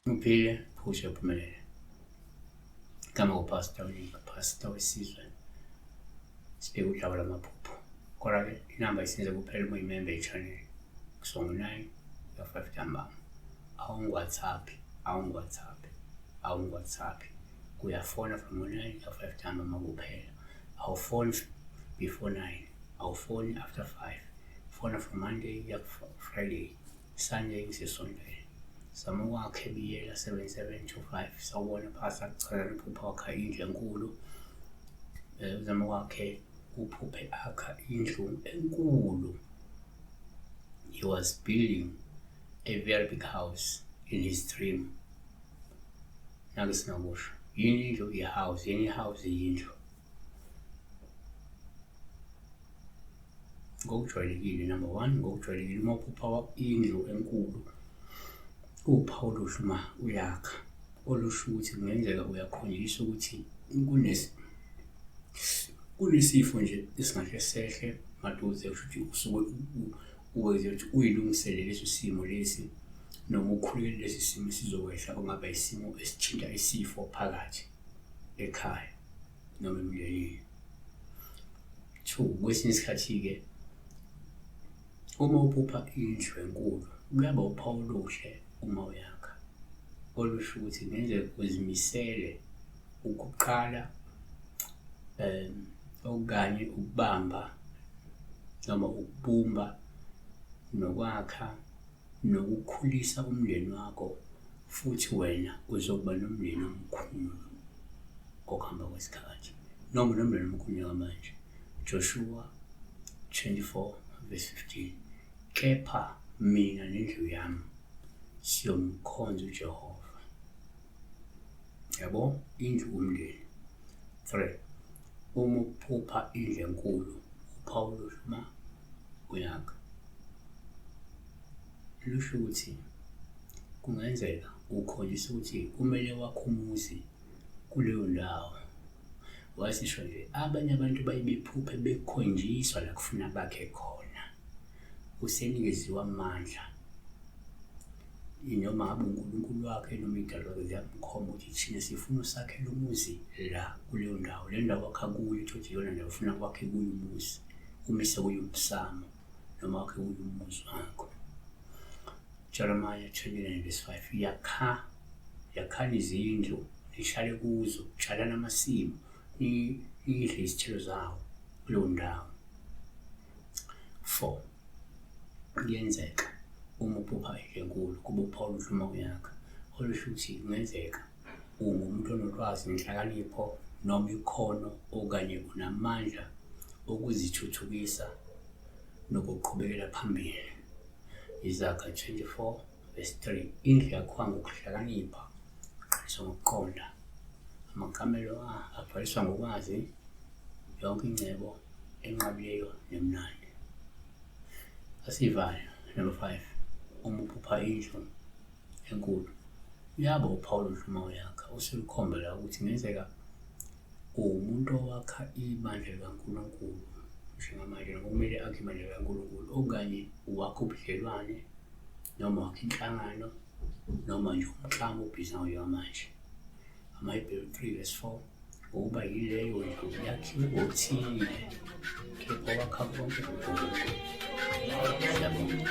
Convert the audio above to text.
Uphile, phushe uphumelele. Igama nguPastor uNinga, Pastor wesizwe. Sibheke udaba lwamaphupho. Kodwa-ke inamba isinze kuphela uma uyimembe ye-channel. Kusuka ngo-9 kuya 5 ntambama. Awungi-WhatsApp, awungi-WhatsApp, awungi-WhatsApp. Uyafona from ngo-9 kuya 5 ntambama kuphela. Awufoni before 9, awufoni after 5. Fona from Monday kuya Friday. Sunday ngisesontweni. Zamukwakhe Biyela 7725 sawubona phasa kuchaza iphupho wakha indlu enkulu. Zamukwakhe uphuphe akha indlu enkulu. He was building a very big house in his dream. Nake singakusho. Yini indlu? I-house. Yini i-house? Yindlu. Ngokujwayelekile, number one, ngokujwayelekile uma uphupha indlu enkulu kuwuphawu oluhle uma uyakha, olusho ukuthi kungenzeka uyakhonjiswa ukuthi kunesifo nje esingahle sehle maduze, kusho ukuthi usuke uwenze ukuthi uyilungisele leso simo lesi noma ukhulekele lesi simo esizokwehla okungaba isimo esithinta isifo phakathi ekhaya noma emndenini. Two, kwesinye isikhathi-ke uma uphupha indlu enkulu kuyaba uphawu oluhle uma uyakha, olusho ukuthi kungenzeka uzimisele ukuqala okanye ukubamba noma ukubumba nokwakha nokukhulisa umndeni wakho futhi wena uzokuba nomndeni omkhulu ngokuhamba kwesikhathi noma unomndeni omkhulu njengamanje. Joshua 24 verse 15, kepha mina nendlu yami siyomkhonza uJehova. Yabo, indlu umndeni. 3 uma uphupha indlu enkulu uphawu oluhle uma uyakha, lusho ukuthi kungenzeka ukhonjiswa ukuthi kumele wakhe umuzi kuleyo ndawo. Wasisho nje abanye abantu baye bephuphe bekhonjiswa la kufuna bakhe khona, usenikeziwe amandla noma ngabe uNkulunkulu wakhe noma idalwa zakhe ziyamkhomba ukuthi thina sifuna usakhele umuzi la kuleyo ndawo, le ndawo wakha kuyo uthi iyona ndawo ufuna kwakhe kuyo umuzi, umise kuyo umsamo noma wakhe kuyo umuzi wakho. Jeremiah 29 verse 5, yakha yakhani izindlu nihlale kuzo, tshalani amasimu nidle izithelo zawo kuleyo ndawo. 4 kuyenzeka uma uphupha indlu enkulu kuba uphawu oluhle uma uyakha, olusho ukuthi kungenzeka ungumuntu onolwazi nenhlakanipho noma ikhono okanye unamandla okuzithuthukisa nokuqhubekela phambili. Izaga 24 verse 3, indlu yakhiwa ngokuhlakanipha, iqaliswa ngokuqonda. Amakamelo agcwaliswa ngokwazi, yonke ingcebo enqabileyo nemnandi. Asivale number 5, uma uphupha indlu enkulu uyaba uphawu oluhle uma uyakha, usulikhomba la ukuthi kungenzeka uwumuntu owakha ibandla likaNkulunkulu njengamanje noma kumele akhe ibandla likaNkulunkulu, okanye wakha ubudlelwane noma wakha inhlangano noma nje umklamo obhizi ngawo njengamanje. AmaHebheru 3 verse 4, ngokuba yileyo ndlu yakhiwe ngothile, kepha wakha konke uNkulunkulu. Siyabonga.